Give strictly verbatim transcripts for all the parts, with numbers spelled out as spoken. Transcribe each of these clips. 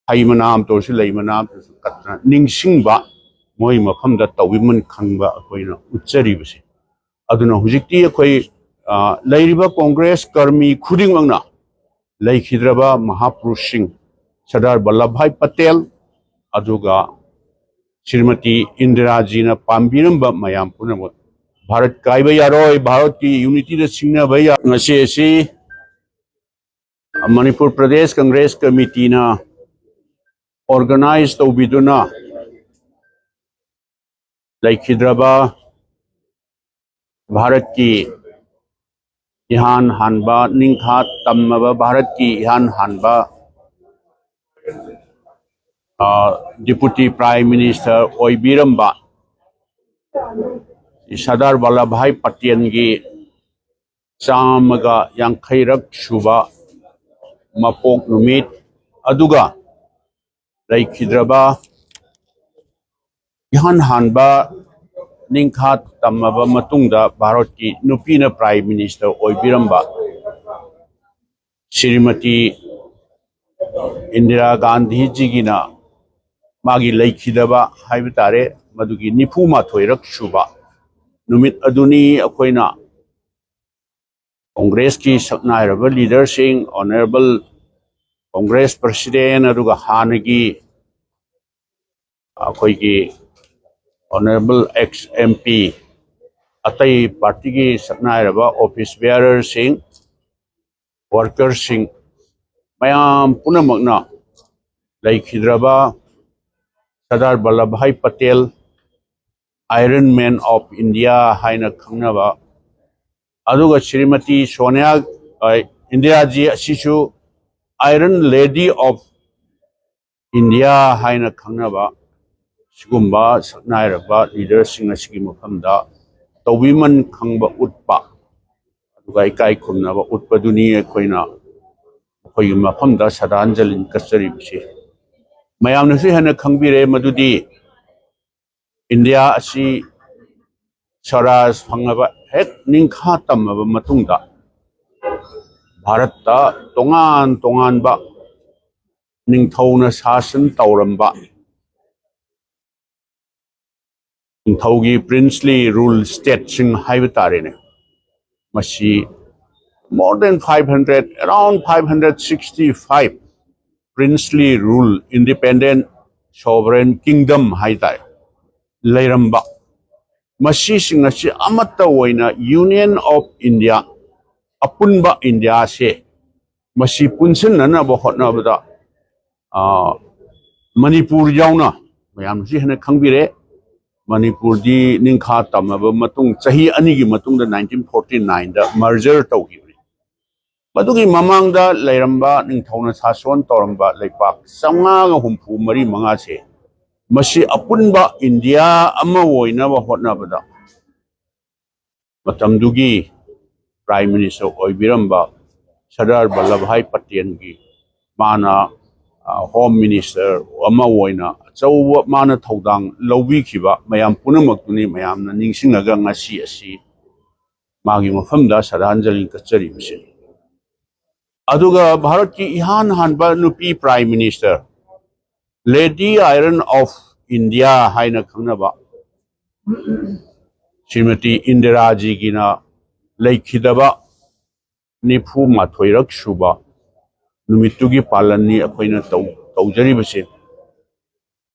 ꯍꯩ ꯃꯅꯥ ꯑꯃꯇ ꯑꯣꯏꯔꯁꯨ, ꯂꯩ ꯃꯅꯥ ꯑꯃꯇ ꯑꯣꯏꯔꯁꯨ ꯀꯠꯇꯅ ꯅꯤꯡꯁꯤꯡꯕ, ꯃꯣꯏ ꯃꯐꯝꯗ ꯇꯧꯕꯤꯃꯟ ꯈꯪꯕ ꯑꯩꯈꯣꯏꯅ ꯎꯠꯆꯔꯤꯕꯁꯦ꯫ ꯑꯗꯨꯅ ꯍꯧꯖꯤꯛꯇꯤ ꯑꯩꯈꯣꯏ, ꯑ, ꯂꯩꯔꯤꯕ ꯀꯣꯡꯒ꯭ꯔꯦꯁ ꯀꯔꯃꯤ ꯈꯨꯗꯤꯡꯃꯛꯅ ꯂꯩꯈꯤꯗ꯭ꯔꯕ ꯃꯍꯥꯄꯨꯔꯨꯁꯁꯤꯡ, ꯁꯔꯗꯥꯔ ꯚꯜꯂꯚꯚꯥꯏ ꯄꯇꯦꯜ, ꯑꯗꯨꯒ ꯁ꯭ꯔꯤꯃꯇꯤ ꯏꯟꯗꯤꯔꯥꯖꯤꯅ ꯄꯥꯝꯕꯤꯔꯝꯕ ꯃꯌꯥꯝ ꯄꯨꯝꯅꯃꯛ, ꯚꯥꯔꯠ ꯀꯥꯏꯕ ꯌꯥꯔꯣꯏ, ꯚꯥꯔꯠꯀꯤ ꯌꯨꯅꯤꯇꯤꯗ ꯁꯤꯡꯅꯕ ꯌꯥ-, ꯉꯁꯤ ꯑꯁꯤ ꯃꯅꯤꯄꯨꯔ ꯄ꯭ꯔꯗꯦꯁ ꯀꯪꯒ꯭ꯔꯦꯁ ꯀꯃꯤꯇꯤꯅ ꯑꯣꯔꯒꯅꯥꯏꯖ ꯇꯧꯕꯤꯗꯨꯅ ꯂꯩꯈꯤꯗ꯭ꯔꯕ ꯚꯥꯔꯠꯀꯤ ꯏꯍꯥꯟ ꯍꯥꯟꯕ ꯅꯤꯡꯈꯥ ꯇꯝꯃꯕ, ꯚꯥꯔꯠꯀꯤ ꯏꯍꯥꯟ ꯍꯥꯟꯕ, ꯑ, deputy prime minister ꯑꯣꯏꯕꯤꯔꯝꯕ Sardar Vallabhbhai ꯄꯇꯦꯜꯒꯤ ꯆꯥꯝꯃꯒ ꯌꯥꯡꯈꯩꯔꯛ ꯁꯨꯕ ꯃꯄꯣꯛ ꯅꯨꯃꯤꯠ, ꯑꯗꯨꯒ ꯂꯩꯈꯤꯗ꯭ꯔꯕ ꯏꯍꯥꯟ ꯍꯥꯟꯕ ꯅꯤꯡꯈꯥ ꯇꯝꯃꯕ ꯃꯇꯨꯡꯗ ꯚꯥꯔꯠꯀꯤ ꯅꯨꯄꯤꯅ ꯄ꯭ꯔꯥꯏꯝ ꯃꯤꯅꯤꯁꯇꯔ ꯑꯣꯏꯕꯤꯔꯝꯕ ꯁ꯭ꯔꯤꯃꯇꯤ ꯏꯟꯗꯤꯔꯥ ꯒꯥꯟꯙꯤꯖꯤꯒꯤꯅ ꯃꯥꯒꯤ ꯂꯩꯈꯤꯗꯕ ꯍꯥꯏꯕ ꯇꯥꯔꯦ, ꯃꯗꯨꯒꯤ ꯅꯤꯐꯨ ꯃꯥꯊꯣꯏꯔꯛ ꯁꯨꯕ ꯅꯨꯃꯤꯠ ꯑꯗꯨꯅꯤ꯫ ꯑꯩꯈꯣꯏꯅ ꯀꯣꯡꯒ꯭ꯔꯦꯁꯀꯤ ꯁꯛꯅꯥꯏꯔꯕ ꯂꯤꯗꯔꯁꯤꯡ, ꯑꯣꯅꯔꯦꯕꯜ ꯀꯣꯡꯒ꯭ꯔꯦꯁ ꯄ꯭ꯔꯁꯤꯗꯦꯟ, ꯑꯗꯨꯒ ꯍꯥꯟꯅꯒꯤ ꯑꯩꯈꯣꯏꯒꯤ ꯑꯣꯅꯔꯦꯕꯜ ꯑꯦꯛꯁ ꯑꯦꯝ ꯄꯤ, ꯑꯇꯩ ꯄꯥꯔꯇꯤꯒꯤ ꯁꯛꯅꯥꯏꯔꯕ ꯑꯣꯐꯤꯁ ꯕꯤꯌꯥꯔꯔꯁꯤꯡ, ꯋꯥꯔꯀꯔꯁꯤꯡ, ꯃꯌꯥꯝ ꯄꯨꯝꯅꯃꯛꯅ ꯂꯩꯈꯤꯗ꯭ꯔꯕ Sardar Vallabhbhai Patel, iron man of India ꯍꯥꯏꯅ ꯈꯪꯅꯕ, ꯑꯗꯨꯒ ꯁ꯭ꯔꯤꯃꯇꯤ ꯁꯣꯅꯤꯌꯥ, ꯑ, ꯏꯟꯗꯤꯔꯥꯖꯤ ꯑꯁꯤꯁꯨ ꯑꯥꯏꯔꯟ ꯂꯦꯗꯤ ꯑꯣꯐ ꯏꯟꯗꯤꯌꯥ ꯍꯥꯏꯅ ꯈꯪꯅꯕ ꯁꯤꯒꯨꯝꯕ ꯁꯛꯅꯥꯏꯔꯕ ꯂꯤꯗꯔꯁꯤꯡ ꯑꯁꯤꯒꯤ ꯃꯐꯝꯗ ꯇꯧꯕꯤꯃꯟ ꯈꯪꯕ ꯎꯠꯄ, ꯑꯗꯨꯒ ꯏꯀꯥꯏ ꯈꯨꯝꯅꯕ ꯎꯠꯄꯗꯨꯅꯤ ꯑꯩꯈꯣꯏꯅ ꯃꯈꯣꯏꯒꯤ ꯃꯐꯝꯗ ꯁ꯭ꯔꯗꯥꯟꯖꯂꯤ ꯀꯠꯆꯔꯤꯕꯁꯤ꯫ ꯃꯌꯥꯝꯅꯁꯨ ꯍꯦꯟꯅ ꯈꯪꯕꯤꯔꯦ ꯃꯗꯨꯗꯤ ꯏꯟꯗꯤꯌꯥ ꯑꯁꯤ ꯁ꯭ꯋꯔꯥꯖ ꯐꯪꯂꯕ ꯍꯦꯛ ꯅꯤꯡꯈꯥ ꯇꯝꯃꯕ ꯃꯇꯨꯡꯗ ꯚꯥꯔꯠꯇ ꯇꯣꯉꯥꯟ ꯇꯣꯉꯥꯟꯕ ꯅꯤꯡꯊꯧꯅ ꯁꯥꯁꯟ ꯇꯧꯔꯝꯕ, ꯅꯤꯡꯊꯧꯒꯤ princely rule stateꯁꯤꯡ ꯍꯥꯏꯕ ꯇꯥꯔꯦꯅꯦ, ꯃꯁꯤ more than five hundred, around five hundred sixty five princely rule, independent sovereign kingdom ꯍꯥꯏ ꯇꯥꯔꯦ, ꯂꯩꯔꯝꯕ, ꯃꯁꯤꯁꯤꯡ ꯑꯁꯤ ꯑꯃꯠꯇ ꯑꯣꯏꯅ Union of India, ꯑꯄꯨꯟꯕ ꯏꯟꯗꯤꯌꯥꯁꯦ, ꯃꯁꯤ ꯄꯨꯟꯁꯤꯟꯅꯅꯕ ꯍꯣꯠꯅꯕꯗ ꯃꯅꯤꯄꯨꯔ ꯌꯥꯎꯅ ꯃꯌꯥꯝꯅꯁꯨ ꯍꯦꯟꯅ ꯈꯪꯕꯤꯔꯦ꯫ ꯃꯅꯤꯄꯨꯔꯗꯤ ꯅꯤꯡꯈꯥ ꯇꯝꯂꯕ ꯃꯇꯨꯡ, ꯆꯍꯤ ꯑꯅꯤꯒꯤ ꯃꯇꯨꯡꯗ nineteen forty nineꯗ merger ꯇꯧꯈꯤꯕꯅꯤ꯫ ꯃꯗꯨꯒꯤ ꯃꯃꯥꯡꯗ ꯂꯩꯔꯝꯕ, ꯅꯤꯡꯊꯧꯅ ꯁꯥꯁꯣꯟ ꯇꯧꯔꯝꯕ ꯂꯩꯄꯥꯛ ꯆꯥꯝꯃꯉꯥꯒ ꯍꯨꯝꯐꯨ ꯃꯔꯤ ꯃꯉꯥꯁꯦ, ꯃꯁꯤ ꯑꯄꯨꯟꯕ ꯏꯟꯗꯤꯌꯥ ꯑꯃ ꯑꯣꯏꯅꯕ ꯍꯣꯠꯅꯕꯗ ꯃꯇꯝꯗꯨꯒꯤ Prime Minister ꯑꯣꯏꯕꯤꯔꯝꯕ ꯁꯔꯗꯥꯔ ꯚꯜꯂꯚꯚꯥꯏ ꯄꯇꯦꯜꯒꯤ, ꯃꯥꯅ Home Minister ꯑꯃ ꯑꯣꯏꯅ ꯑꯆꯧꯕ ꯃꯥꯅ ꯊꯧꯗꯥꯡ ꯂꯧꯕꯤꯈꯤꯕ ꯃꯌꯥꯝ ꯄꯨꯝꯅꯃꯛꯇꯨꯅꯤ ꯃꯌꯥꯝꯅ ꯅꯤꯡꯁꯤꯡꯉꯒ ꯉꯁꯤ ꯑꯁꯤ ꯃꯥꯒꯤ ꯃꯐꯝꯗ ꯁ꯭ꯔꯗꯥꯟꯖꯂꯤ ꯀꯠꯆꯔꯤꯕꯁꯤꯅꯤ꯫ ꯑꯗꯨꯒ ꯚꯥꯔꯠꯀꯤ ꯏꯍꯥꯟ ꯍꯥꯟꯕ ꯅꯨꯄꯤ Prime Minister, Lady Iron of India ꯍꯥꯏꯅ ꯈꯪꯅꯕ ꯁ꯭ꯔꯤꯃꯇꯤ ꯏꯟꯗꯤꯔꯥꯖꯤꯒꯤꯅ ꯂꯩꯈꯤꯗꯕ ꯅꯤꯐꯨ ꯃꯥꯊꯣꯏꯔꯛ ꯁꯨꯕ ꯅꯨꯃꯤꯠꯇꯨꯒꯤ ꯄꯥꯂꯟꯅꯤ ꯑꯩꯈꯣꯏꯅ ꯇꯧ-, ꯇꯧꯖꯔꯤꯕꯁꯦ꯫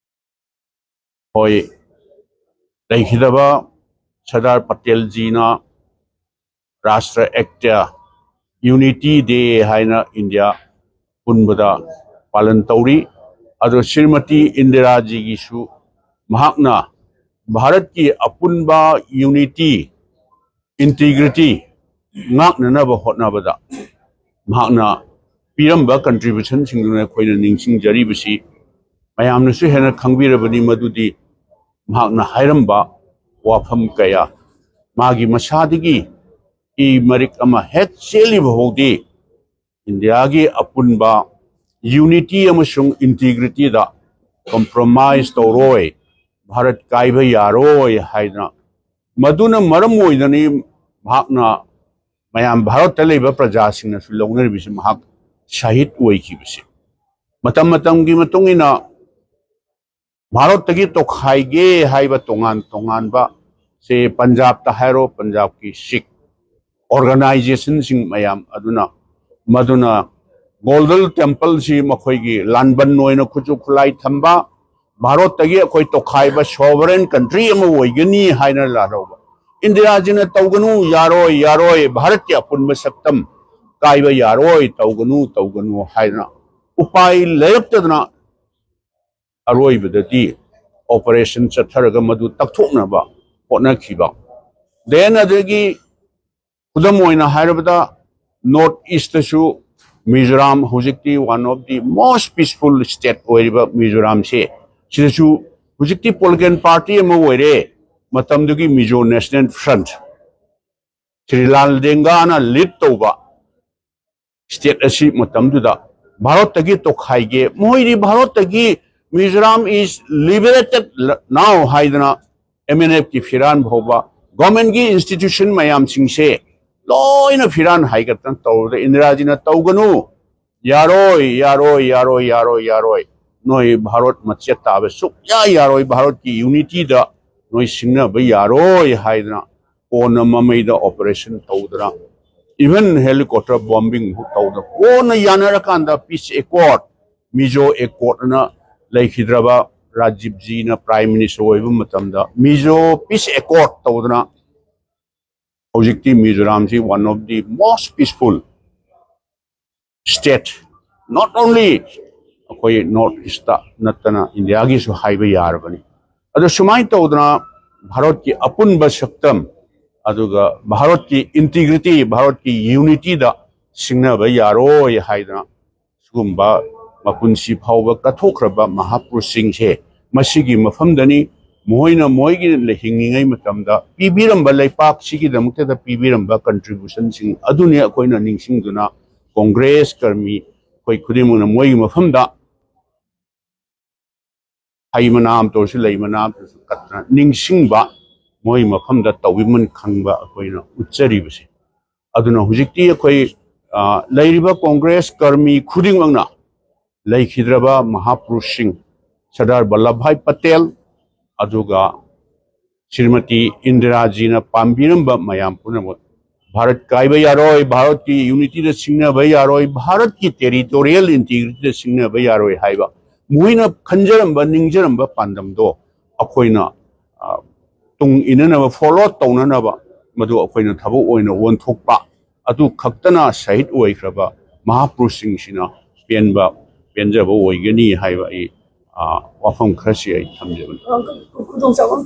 ꯍꯣꯏ, ꯂꯩꯈꯤꯗꯕ Sardar ꯄꯇꯦꯜꯖꯤꯅ Rashtra act, Unity Day ꯍꯥꯏꯅ ꯏꯟꯗꯤꯌꯥ ꯄꯨꯟꯕꯗ ꯄꯥꯂꯟ ꯇꯧꯔꯤ꯫ ꯑꯗꯣ ꯁ꯭ꯔꯤꯃꯇꯤ ꯏꯟꯗꯤꯔꯥꯖꯤꯒꯤꯁꯨ ꯃꯍꯥꯛꯅ ꯚꯥꯔꯠꯀꯤ ꯑꯄꯨꯟꯕ unity, integrity ꯉꯥꯛꯅꯅꯕ ꯍꯣꯠꯅꯕꯗ ꯃꯍꯥꯛꯅ ꯄꯤꯔꯝꯕ contributionꯁꯤꯡꯗꯨꯅ ꯑꯩꯈꯣꯏꯅ ꯅꯤꯡꯁꯤꯡꯖꯔꯤꯕꯁꯤ꯫ ꯃꯌꯥꯝꯅꯁꯨ ꯍꯦꯟꯅ ꯈꯪꯕꯤꯔꯕꯅꯤ ꯃꯗꯨꯗꯤ ꯃꯍꯥꯛꯅ ꯍꯥꯏꯔꯝꯕ ꯋꯥꯐꯝ ꯀꯌꯥ, ꯃꯥꯒꯤ ꯃꯁꯥꯗꯒꯤ ꯏ ꯃꯔꯤꯛ ꯑꯃ ꯍꯦꯛ ꯆꯦꯜꯂꯤꯕ ꯐꯥꯎꯗꯤ ꯏꯟꯗꯤꯌꯥꯒꯤ ꯑꯄꯨꯟꯕ unity ꯑꯃꯁꯨꯡ integrityꯗ compromise ꯇꯧꯔꯣꯏ, ꯚꯥꯔꯠ ꯀꯥꯏꯕ ꯌꯥꯔꯣꯏ ꯍꯥꯏꯗꯅ, ꯃꯗꯨꯅ ꯃꯔꯝ ꯑꯣꯏꯗꯅꯤ ꯃꯍꯥꯛꯅ ꯃꯌꯥꯝ ꯚꯥꯔꯠꯇ ꯂꯩꯕ ꯄ꯭ꯔꯖꯥꯁꯤꯡꯅꯁꯨ ꯂꯧꯅꯔꯤꯕꯁꯤ, ꯃꯍꯥꯛ ꯁꯍꯤꯗ ꯑꯣꯏꯈꯤꯕꯁꯤ꯫ ꯃꯇꯝ ꯃꯇꯝꯒꯤ ꯃꯇꯨꯡ ꯏꯟꯅ ꯚꯥꯔꯠꯇꯒꯤ ꯇꯣꯈꯥꯏꯒꯦ ꯍꯥꯏꯕ ꯇꯣꯉꯥꯟ ꯇꯣꯉꯥꯟꯕ, ꯁꯦ ꯄꯟꯖꯥꯕꯇ ꯍꯥꯏꯔꯣ, ꯄꯟꯖꯥꯕꯀꯤ ꯁꯤꯈ ꯑꯣꯔꯒꯅꯥꯏꯖꯦꯁꯟꯁꯤꯡ ꯃꯌꯥꯝ ꯑꯗꯨꯅ, ꯃꯗꯨꯅ ꯒꯣꯜꯗꯟ ꯇꯦꯝꯄꯜꯁꯤ ꯃꯈꯣꯏꯒꯤ ꯂꯥꯟꯕꯟ ꯑꯣꯏꯅ ꯈꯨꯠꯁꯨ ꯈꯨꯠꯂꯥꯏ ꯊꯝꯕ, ꯚꯥꯔꯠꯇꯒꯤ ꯑꯩꯈꯣꯏ ꯇꯣꯈꯥꯏꯕ ꯁꯣꯚꯔꯦꯟ ꯀꯟꯇ꯭ꯔꯤ ꯑꯃ ꯑꯣꯏꯒꯅꯤ ꯍꯥꯏꯅ ꯂꯥꯜꯍꯧꯕ꯫ ꯏꯟꯗꯤꯔꯥꯖꯤꯅ ꯇꯧꯒꯅꯨ, ꯌꯥꯔꯣꯏ, ꯌꯥꯔꯣꯏ, ꯚꯥꯔꯠꯀꯤ ꯑꯄꯨꯟꯕ ꯁꯛꯇꯝ ꯀꯥꯏꯕ ꯌꯥꯔꯣꯏ, ꯇꯧꯒꯅꯨ, ꯇꯧꯒꯅꯨ ꯍꯥꯏꯗꯅ ꯎꯄꯥꯏ ꯂꯩꯔꯛꯇꯗꯅ ꯑꯔꯣꯏꯕꯗꯗꯤ ꯑꯣꯄꯔꯦꯁꯟ ꯆꯠꯊꯔꯒ ꯃꯗꯨ ꯇꯛꯊꯣꯛꯅꯕ ꯍꯣꯠꯅꯈꯤꯕ꯫ Then ꯑꯗꯒꯤ ꯈꯨꯗꯝ ꯑꯣꯏꯅ ꯍꯥꯏꯔꯕꯗ, ꯅꯣꯔꯠ ꯏꯁꯇꯁꯨ ꯃꯤꯖꯣꯔꯥꯝ, ꯍꯧꯖꯤꯛꯇꯤ one of the most peaceful state ꯑꯣꯏꯔꯤꯕ ꯃꯤꯖꯣꯔꯥꯝꯁꯦ, ꯁꯤꯗꯁꯨ ꯍꯧꯖꯤꯛꯇꯤ ꯄꯣꯂꯤꯇꯤꯀꯦꯜ ꯄꯥꯔꯇꯤ ꯑꯃ ꯑꯣꯏꯔꯦ꯫ ꯃꯇꯝꯗꯨꯒꯤ ꯃꯤꯖꯣ ꯅꯦꯁꯅꯦꯜ ꯐ꯭ꯔꯟꯠ, ꯁ꯭ꯔꯤ ꯂꯥꯜ ꯗꯦꯡꯒꯥꯅ ꯂꯤꯗ ꯇꯧꯕ ꯁ꯭ꯇꯦꯠ ꯑꯁꯤ ꯃꯇꯝꯗꯨꯗ ꯚꯥꯔꯠꯇꯒꯤ ꯇꯣꯈꯥꯏꯒꯦ, ꯃꯈꯣꯏꯗꯤ ꯚꯥꯔꯠꯇꯒꯤ "Mizoram is liberated now" ꯍꯥꯏꯗꯅ ꯑꯦꯝ ꯑꯦꯟ ꯑꯦꯐꯀꯤ ꯐꯤꯔꯥꯟ ꯐꯥꯎꯕ, ꯒꯣꯔꯃꯦꯟꯒꯤ ꯏꯟꯁꯇꯤꯇ꯭ꯌꯨꯁꯟ ꯃꯌꯥꯝꯁꯤꯡꯁꯦ ꯂꯣꯏꯅ ꯐꯤꯔꯥꯟ ꯍꯥꯏꯒꯠꯇꯅ ꯇꯧꯔꯗ ꯏꯟꯗꯤꯔꯥꯖꯤꯅ ꯇꯧꯒꯅꯨ, ꯌꯥꯔꯣꯏ, ꯌꯥꯔꯣꯏ, ꯌꯥꯔꯣꯏ, ꯌꯥꯔꯣꯏ, ꯌꯥꯔꯣꯏ, ꯅꯣꯏ ꯚꯥꯔꯠ ꯃꯆꯦꯠ ꯇꯥꯕ ꯁꯨꯛꯌꯥ ꯌꯥꯔꯣꯏ, ꯚꯥꯔꯠꯀꯤ ꯌꯨꯅꯤꯇꯤꯗ ꯅꯣꯏ ꯁꯤꯡꯅꯕ ꯌꯥꯔꯣꯏ ꯍꯥꯏꯗꯅ ꯀꯣꯟꯅ ꯃꯃꯩꯗ ꯑꯣꯄꯔꯦꯁꯟ ꯇꯧꯗꯅ, ꯏꯚꯟ ꯍꯦꯂꯤꯀꯣꯞꯇꯔ ꯕꯣꯝꯕꯤꯡ ꯇꯧꯗꯅ, ꯀꯣꯟꯅ ꯌꯥꯅꯔꯀꯥꯟꯗ ꯄꯤꯁ ꯑꯦꯀꯣꯔꯗ, ꯃꯤꯖꯣ ꯑꯦꯀꯣꯔꯗꯅ ꯂꯩꯈꯤꯗ꯭ꯔꯕ, ꯔꯥꯖꯤꯕꯖꯤꯅ ꯄ꯭ꯔꯥꯏꯝ ꯃꯤꯅꯤꯁꯇꯔ ꯑꯣꯏꯕ ꯃꯇꯝꯗ ꯃꯤꯖꯣ ꯄꯤꯁ ꯑꯦꯀꯣꯔꯗ ꯇꯧꯗꯅ ꯍꯧꯖꯤꯛꯇꯤ ꯃꯤꯖꯣꯔꯥꯝꯁꯤ one of the most peaceful state, not only ꯑꯩꯈꯣꯏ ꯅꯣꯔꯠ ꯏꯁꯇ ꯅꯠꯇꯅ ꯏꯟꯗꯤꯌꯥꯒꯤꯁꯨ ꯍꯥꯏꯕ ꯌꯥꯔꯕꯅꯤ꯫ ꯑꯗꯣ ꯁꯨꯃꯥꯏꯅ ꯇꯧꯗꯅ ꯚꯥꯔꯠꯀꯤ ꯑꯄꯨꯟꯕ ꯁꯛꯇꯝ, ꯑꯗꯨꯒ ꯚꯥꯔꯠꯀꯤ ꯏꯟꯇꯤꯒ꯭ꯔꯤꯇꯤ, ꯚꯥꯔꯠꯀꯤ ꯌꯨꯅꯤꯇꯤꯗ ꯁꯤꯡꯅꯕ ꯌꯥꯔꯣꯏ ꯍꯥꯏꯗꯅ ꯁꯤꯒꯨꯝꯕ ꯃꯄꯨꯟꯁꯤ ꯐꯥꯎꯕ ꯀꯠꯊꯣꯛꯈ꯭ꯔꯕ ꯃꯍꯥꯄꯨꯔꯨꯁꯁꯤꯡꯁꯦ ꯃꯁꯤꯒꯤ ꯃꯐꯝꯗꯅꯤ꯫ ꯃꯈꯣꯏꯅ ꯃꯣꯏꯒꯤ ꯍꯤꯡꯂꯤꯉꯩ ꯃꯇꯝꯗ ꯄꯤꯕꯤꯔꯝꯕ, ꯂꯩꯄꯥꯛꯁꯤꯒꯤꯗꯃꯛꯇꯗ ꯄꯤꯕꯤꯔꯝꯕ ꯀꯟꯇ꯭ꯔꯤꯕ꯭ꯌꯨꯁꯟꯁꯤꯡ ꯑꯗꯨꯅꯤ ꯑꯩꯈꯣꯏꯅ ꯅꯤꯡꯁꯤꯡꯗꯨꯅ ꯀꯣꯡꯒ꯭ꯔꯦꯁ ꯀꯔꯃꯤ ꯑꯩꯈꯣꯏ ꯈꯨꯗꯤꯡꯃꯛꯅ ꯃꯣꯏꯒꯤ ꯃꯐꯝꯗ ꯍꯩ ꯃꯅꯥ ꯑꯃꯇ ꯑꯣꯏꯔꯁꯨ, ꯂꯩ ꯃꯅꯥ ꯑꯃꯇ ꯑꯣꯏꯔꯁꯨ ꯀꯠꯇꯅ ꯅꯤꯡꯁꯤꯡꯕ, ꯃꯣꯏ ꯃꯐꯝꯗ ꯇꯧꯕꯤꯃꯟ ꯈꯪꯕ ꯑꯩꯈꯣꯏꯅ ꯎꯠꯆꯔꯤꯕꯁꯦ꯫ ꯑꯗꯨꯅ ꯍꯧꯖꯤꯛꯇꯤ ꯑꯩꯈꯣꯏ, ꯑ, ꯂꯩꯔꯤꯕ ꯀꯣꯡꯒ꯭ꯔꯦꯁ ꯀꯔꯃꯤ ꯈꯨꯗꯤꯡꯃꯛꯅ ꯂꯩꯈꯤꯗ꯭ꯔꯕ ꯃꯍꯥꯄꯨꯔꯨꯁꯁꯤꯡ, ꯁꯔꯗꯥꯔ ꯚꯜꯂꯚꯚꯥꯏ ꯄꯇꯦꯜ, ꯑꯗꯨꯒ ꯁ꯭ꯔꯤꯃꯇꯤ ꯏꯟꯗꯤꯔꯥꯖꯤꯅ ꯄꯥꯝꯕꯤꯔꯝꯕ ꯃꯌꯥꯝ ꯄꯨꯝꯅꯃꯛ, ꯚꯥꯔꯠ ꯀꯥꯏꯕ ꯌꯥꯔꯣꯏ, ꯚꯥꯔꯠꯀꯤ ꯌꯨꯅꯤꯇꯤꯗ ꯁꯤꯡꯅꯕ ꯌꯥꯔꯣꯏ, ꯚꯥꯔꯠꯀꯤ ꯇꯦꯔꯤꯇꯣꯔꯤꯌꯦꯜ ꯏꯟꯇꯤꯒ꯭ꯔꯤꯇꯤꯗ ꯁꯤꯡꯅꯕ ꯌꯥꯔꯣꯏ ꯍꯥꯏꯕ ꯃꯈꯣꯏꯅ ꯈꯟꯖꯔꯝꯕ, ꯅꯤꯡꯖꯔꯝꯕ ꯄꯥꯟꯗꯝꯗꯣ ꯑꯩꯈꯣꯏꯅ, ꯑ, ꯇꯨꯡ ꯏꯟꯅꯅꯕ, ꯐꯣꯂꯣ ꯇꯧꯅꯅꯕ, ꯃꯗꯨ ꯑꯩꯈꯣꯏꯅ ꯊꯕꯛ ꯑꯣꯏꯅ ꯑꯣꯟꯊꯣꯛꯄ, ꯑꯗꯨ ꯈꯛꯇꯅ ꯁꯍꯤꯗ ꯑꯣꯏꯈ꯭ꯔꯕ ꯃꯍꯥꯄꯨꯔꯨꯁꯁꯤꯡꯁꯤꯅ ꯄꯦꯟꯕ, ꯄꯦꯟꯖꯕ ꯑꯣꯏꯒꯅꯤ ꯍꯥꯏꯕ ꯑꯩ, ꯑ, ꯋꯥꯐꯝ ꯈꯔꯁꯤ ꯑꯩ ꯊꯝꯖꯕꯅꯤ꯫ ꯈꯨꯗꯣꯡꯆꯥꯕ ꯑꯃ